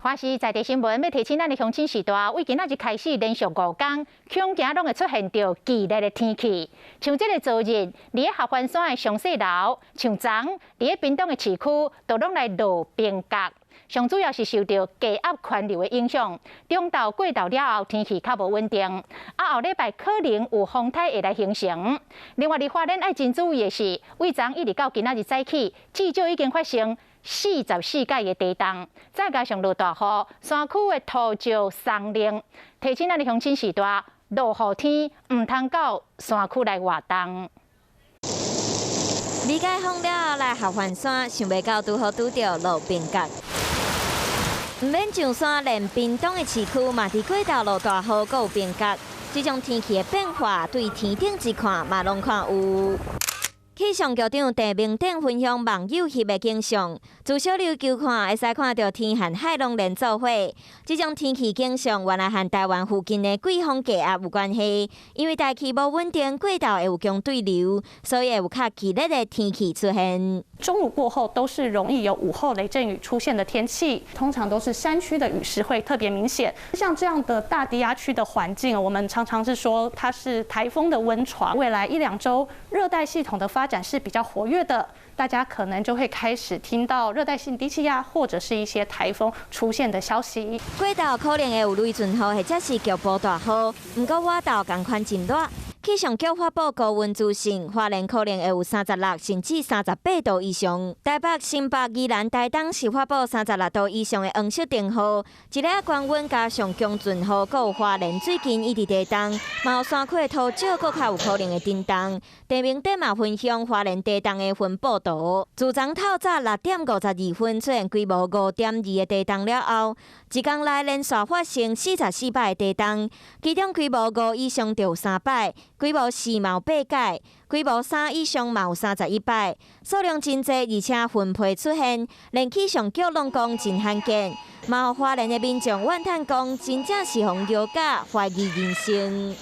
華視在地新聞欲提醒咱的鄉親序大，對今仔日開始連續5工，恐驚攏會出現著劇烈的天氣。像這个昨日，佇咧合歡山的松雪樓，像昨佇咧屏東的市區，都攏來落冰角。上主要是受著低壓環流的影響，中晝過晝了後天氣較無穩定。啊，後禮拜可能有風颱會來形成。另外，佇花蓮愛真注意的是，對昨一直到今仔日早起，至少已經發生44擺的地動，再加上落大雨，山區的土石鬆冷，提醒咱的鄉親序大，落雨天毋通到山區來活動。離解封了後來合歡山，想袂到拄好拄著落冰角。毋免上山，連屏東的市區嘛，佇過晝落大雨，閣有冰角。這種天氣的變化，對天頂一看嘛，攏看有。氣象局長鄭明典分享網友翕的景象，自小琉球看會使看著天和海攏連做伙。這種天氣景象原來和台灣附近的季風低壓有關係，因為大氣無穩定，過晝會有強對流，所以會有較劇烈的天氣出現。中午過後都是容易有午後雷陣雨出現的天氣，通常都是山區的雨勢會特別明顯。像這樣的大低壓區的環境，我們常常是說它是颱風的溫床。未來一兩週，熱帶系統的發展是比較活躍的，大家可能就會開始聽到熱帶性低氣壓或者是一些颱風出現的消息。過晝可能會有雷陣雨或者是局部大雨，毋過倚晝仝款真熱。氣象局發布高溫資訊，花蓮可能會有36甚至38度以上。台北、新北、宜蘭、台東是發布36度以上的黃色燈號。一个高溫加上強陣雨，閣有花蓮最近一直地動，嘛有山區的土石閣較有可能會震動。鄭明典嘛分享花蓮地動的分布圖。自昨透早6點52分出現規模5.2的地動了後，一工內連續發生44擺的地動，其中規模五以上就有三擺。規模四嘛有八擺，規模三以上嘛有31擺，數量真濟，而且分批出現，連氣象局攏講真罕見。嘛予花蓮的民眾怨嘆講，真正是予搖甲懷疑人生。